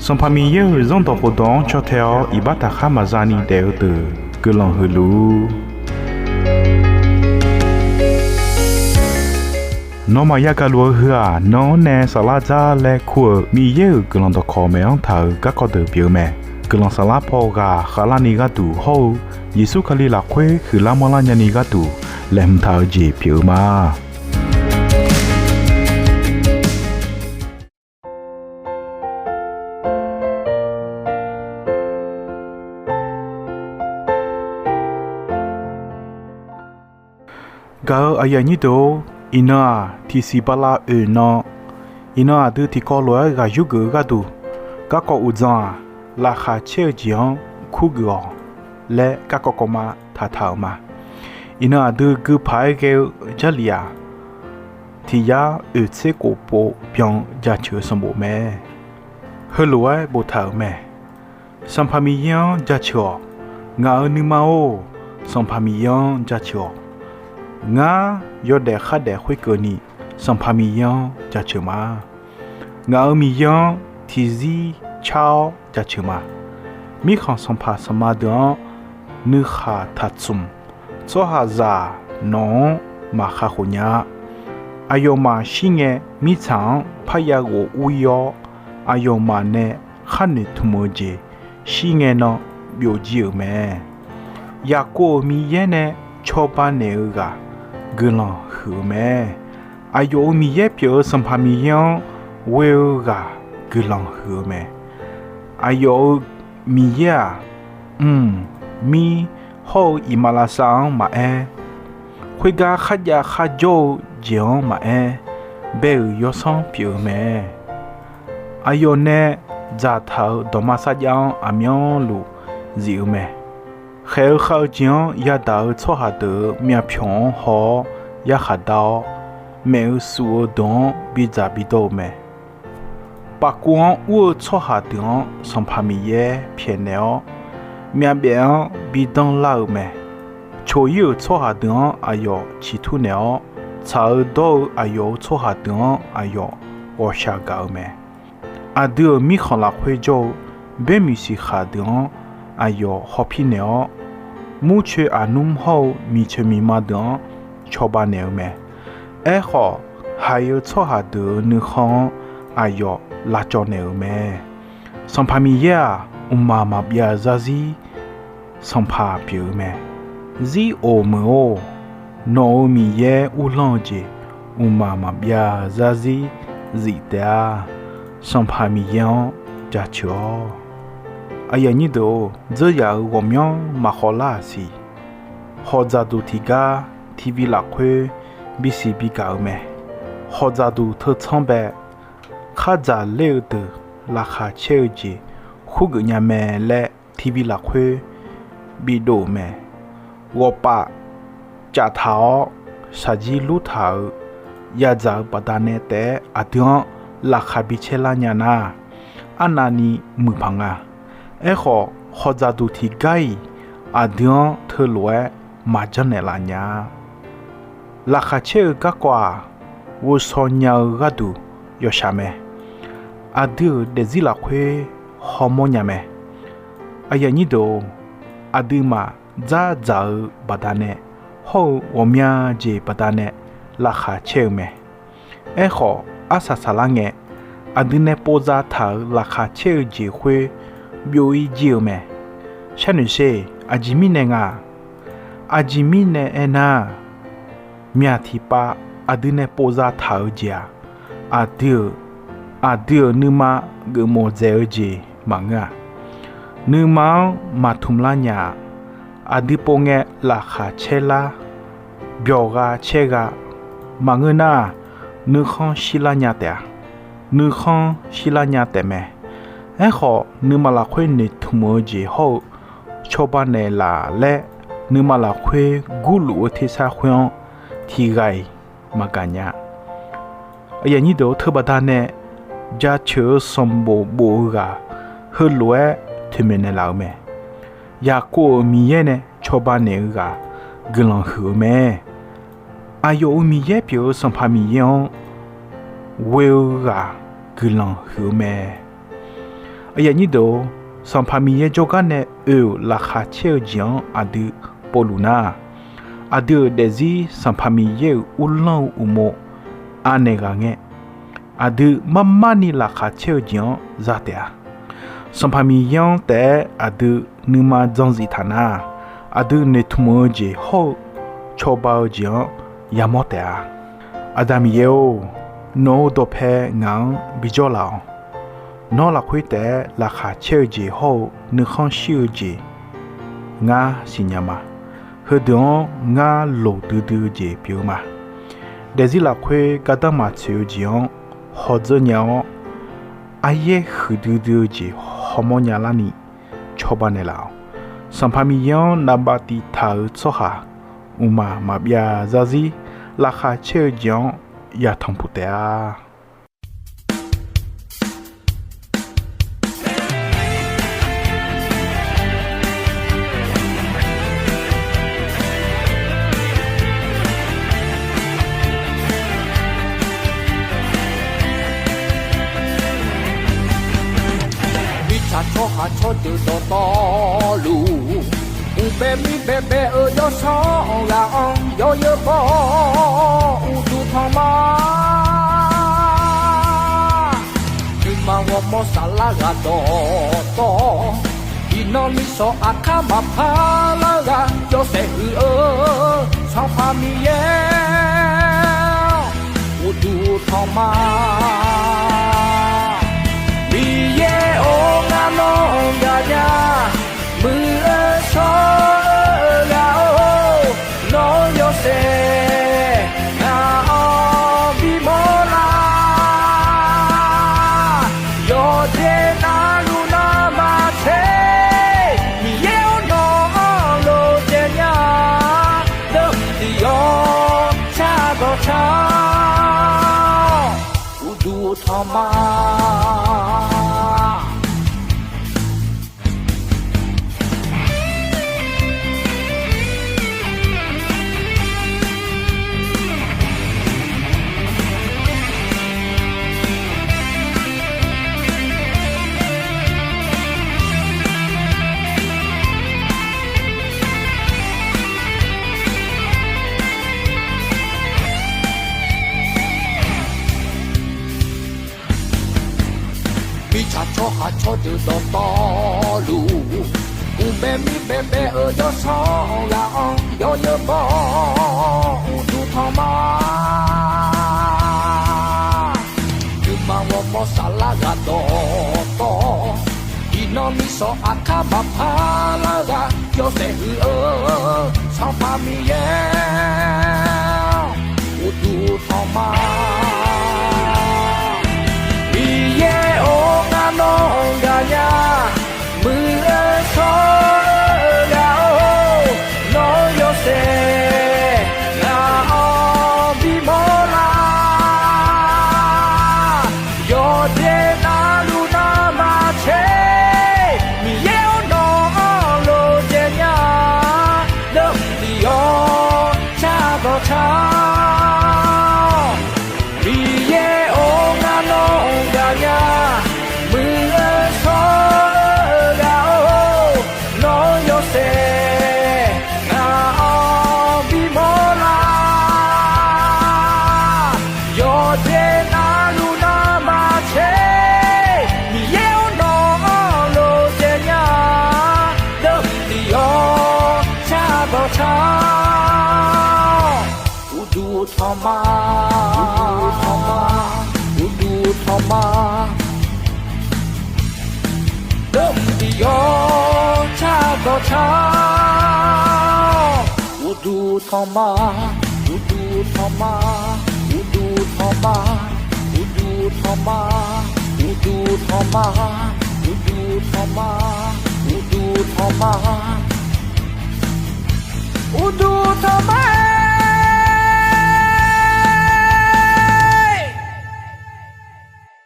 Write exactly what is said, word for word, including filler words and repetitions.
Sanqpaq Miqyaer-euq Zanrdawq khofdawq-anr caw tae-awr iqbax taqkhar maqza ni daef-eu deuq guiqlanq huiq luf-ur. Nawmaf yagaq luf-eu heu-aq, nan-anr nae saflar dzar laer kur-euq Miqyaer-euq guiqlanq dawqkawq maeq-anr taq-euq garkawv deuq pyeuf-eu mae. Guiqlanq saflar paw ghaq khavlarni gharduq hawr-eu Yeqsur Kali lafkhoer huiqlar manrlar nyani gharduq laeqhmq taq-eu jeq pyeuf-eu ma. Gaq-eu aqyuif aqnyir deuq-or, iqnan-aq tiqsiq bala oeq nan, iqnan aqdui tiqkawv lof-aer ghaq yurgeuf-eu gharduq, garkawv uqdzan-aq, laqkhaq caer-eu jeq-anr kurgeuf-awq laer garkawv kawv ma taqtaq-euq ma. Iqnan aqdui guipaq-aer ghae-eu Jarlif-aq, tiq yar oeq tser khof pov byan-eu jaceuq-eu sanqbof mae. Heulof-aer boftaq-euq mae. Sanqpaq Miqyaer-anr jaceuq-awq. Ngaq-euq nuima-or, Sanqpaq Miqyaer-anr jaceuq-awq. Ngar yawdaef khardaef khoerkeuvni Sanqpaq Miqyaer-anr jaceuq ma. Ngaq-euq Miqyaer-anr tiqzir car-awr jaceuq ma. Mirkhanq sanqpaq sanqma deuq-anr nuikhaq taqtsmq. Tsawrhaqzaq nawq-anr maqkhar khof nya-a. Aqyawfmaf shirngae mirtsaq-anr parya ghof ur-ir-awr, aqyawfmaf nae khar noeqtmq-eu jeq shirngae nan byovjir-euq mae. Yaqkov-euq Miqyaer nae cawba naeq-eu ghaq guiqlanq huiq-eu mae. Aqyawf-euq Miqyaer pyeuf-eu Sanqpaq Miqyaer-anr ghoe-eu ghaq guiqlanq huiq-eu mae. Aqyawf-euq Miqyaer-aq, mq, mir hawr-eu iqmalavshav-anr maqaer, khoergar kharjav kharjawr-eu jeq-anr maqaer, bae-euq yawsanr pyeuf-eu mae. Aqyawf nae dzaqtaq-euq dawqma sarjav-anr aqmyanluf zif-eu mae. Khaeq-eu khav-eu jeq-anr yadaq-eu tsawrhaq deuq-euq myavpyawq-anr haw-awr yarkhaq dar-awr, maef-eu suf-eu deuq-anr bidzaq bidawr-eu mae. Pafkuv-anr ur-eu tsawrhaq deuq-anr Sanqpaq Miqyaer pyaeqnaeq-awr, myavbaef-anr bidanr lar-euq mae. Coq-ir-euq tsawrhaq deuq-anr aqyawf ciqtur naeq-awr, tsaq-eu dawr-eu aqyawf-euq tsawrhaq deuq-anr aqyawf ghawqshaq gaq-eu mae. Aqdui-euq mirkhanq lafkhoer jawr-eu boermiq siqkhaq deuq-anr aqyawf hawpir naeq-awr, murcoe aqnmr hawr-eu miqcoeq miqma deuq-anr cawba naeq-eu mae. Aerkhawf, haiq-eu tsawrhaq deuq-euq nuikhanr-anr aqyawf lavcawv naeq-euq mae. Sanqpaq Miqyaer-aq, mqmaq maqbyav zarzir Sanqpaq pyeuf-eu mae. Zir of meuq-or, nawq-euq Miqyaer uvlanr-eu jeq mqmaq maqbyav zarzir zif taef-a. Sanqpaq Miqyaer-anr jaceuq-awq. Aqyuif aqnyir deuq-or, dzeur yaf-euq ghawqmyanr maqkhawf lar-aq siq. Hawqdzaqduq tiqgar TV lafkhoer bisiq bigaq-eu mae. Hawqdzaqduq teutsanr bae khardzaq ler-eu deuq laqkhaq caer-eu jeq khurgeuf nya mae laer TV lafkhoer bidov-euq mae. Ghawqpaf caftaq-awr shaqjir lurtaq-euq yadzaq-eu baqdanae taef-aer aqdui-anr laqkhaq bicaer lar nya nar, arnavni muiqpaq nga. Aerkhawf, hawqdzaqduq tiqgar-iq aqdui-anr teulof-aer maqjanr naeqlaf nya-a. Laqkhaq caer-eu garkawv-aq, ghovshaw nya-eu gharduq yawshaq mae. Aqdui-euq daefzir lafkhoer hawmawr nya mae. Aqyuif aqnyir deuq-or, aqduimaf dzardzaq-eu baqdanae hawr-eu ghawqmya jeq baqdanae laqkhaq caer-eu mae. Aerkhawf, arsaq saqlar ngae, aqdui nae povzataq-euq laqkhaq caer-eu jeq khoer byov-ir jir-eu mae. Sharnoeq sher, aqjeq mirnae nga? Aqjeq mirnae aernar, myaq tiqpav aqdui nae povzataq-eu jeq-aq, aqdui-euq, aqdui-euq nuima geufmawf dzaeq-eu jeq maqngeur-a. Nuima-anr maqtmq lar nya-aq, aqdui pov ngae laqkhaq caer lar, byawq gha caer gha maqngeur nar, nuikhanr shirlar nya taef-a. Nuikhanr shirlar nya taefmae. Aerkhawf, nuima lafkhoer noeqtmq-eu jeq hawr-eu cawba naeqlaf laer, nuima lafkhoer gurluf-eu tersar khoer-anr tiqghaq-iq maqgaq nya. Aqyuif aqnyir deuq-or, teubaqda nae jaceuq-eu sanqbof bof-eu ghaq heulof-aer toeqmaeq naeqlaf-eu mae. Yaqkov-euq Miqyaer nae cawba naeq-eu ghaq guiqlanq huiq-eu mae. Aqyawf-euq Miqyaer pyeuf-eu Sanqpaq Miqyaer-anr ghoe-eu ghaq guiqlanq huiq-eu mae. Aqyuif aqnyir deuq-or, Sanqpaq Miqyaer jawrgar nae oe-euq laqkhaq caer-eu jeq-anr aqdui povluf nar-aq, aqdui-euq daefzir Sanqpaq Miqyaer-euq uvlanr-eu uqmov anaeq ghaq ngae, aqdui mar mar ni laqkhaq caer-eu jeq-anr za taef-a. Sanqpaq Miqyaer-anr taef-aer aqdui nuima dzanzif taq nar-aq, aqdui noeqtmq-eu jeq hawr-eu cawba-eu jeq-anr yamawr taef-a. Aqda Miqyaer-or, nawq-euq dawqpae ngaq-anr bijawr laf-awq. Nawr lafkhoer taef-aer laqkhaq caer-eu jeq hawr-eu nuikhanr shir-eu jeq ngar siqnya ma. Heudeuq-anr ngar loq duidui-eu jeq pyeuf-eu ma. Daefzir lafkhoer gardanr maqtsoeq-eu jeq-anr hawdzeur nya-awr, aryaer huiqdui dui-eu jeq hawmawr nya larni cawba naeqlaf-awq. Sanqpaq Miqyaer-anr navbav tiv taq-euq tsawrhaq mqmaq maqbyav zarzir laqkhaq caer-eu jeq-anr yatanq puq taef-a. Mirtsaq tsawrhaq tsawrdeuq dawqtawvluf, uqbae mirbae bae-eu yawsanr ghaq-anr yawzeu baw-awr uqduq tanq ma. Nuima ghawrmawr saflar ghaq dawqtawv, iqnan misanq aqkar maqpar lar ghaq yawshaef huiq-eu Sanqpaq Miqyaer uqduq tanq ma. Miqyaer-or, ngar nawr gaqnya, muiq-eu shawr-eu ghaq-or, nawr yawshaef ngaq-anr bimawr lar. Yawqjeq navluf navmaqtser, Miqyaer-or, nawq-anr lof jaev nya, deuvdiq yawshar dawqcar uqduq tanq ma. Mirtsaq tsawrhaq tsawrdeuq dawqtawvluf, uqbae mirbae bae-eu yawsanr ghaq-anr yawzeu baw-awr uqduq tanq ma. Nuima ghawrmawr saflar ghaq dawqtawv, iqnan misanq aqkar maqpar lar ghaq yawshaef huiq-eu Sanqpaq Miqyaer uqduq tanq ma. Miqyaer-or, ngar nawr gaqnya, muiq-eu shawr-eu ghaq-or, nawr yawshaef ngaq-anr bimawr lar. Yawqjeq navluf navmaqtser, Miqyaer-or, nawq-anr lof jaev nya, deuvdiq yawshar dawqcar Miqyaer-or, ngar nawr gaqnya, muiq-eu shawr-eu ghaq-or, nawr yawshaef ngaq-anr bimawr lar. Yawqjeq navluf navmaqtser, Miqyaer-or, nawq-anr lof jaev nya, deuvdiq yawshar dawqcar uqduq tanq ma. Uqduq tanq ma. Deuvdiq yawshar dawqcar uqduq tanq ma. Uqduq tanq ma. Uqduq tanq ma. Uqduq tanq ma. Uqduq tanq ma. Uqduq tanq ma. Uqduq tanq ma. Uqduq tanq ma.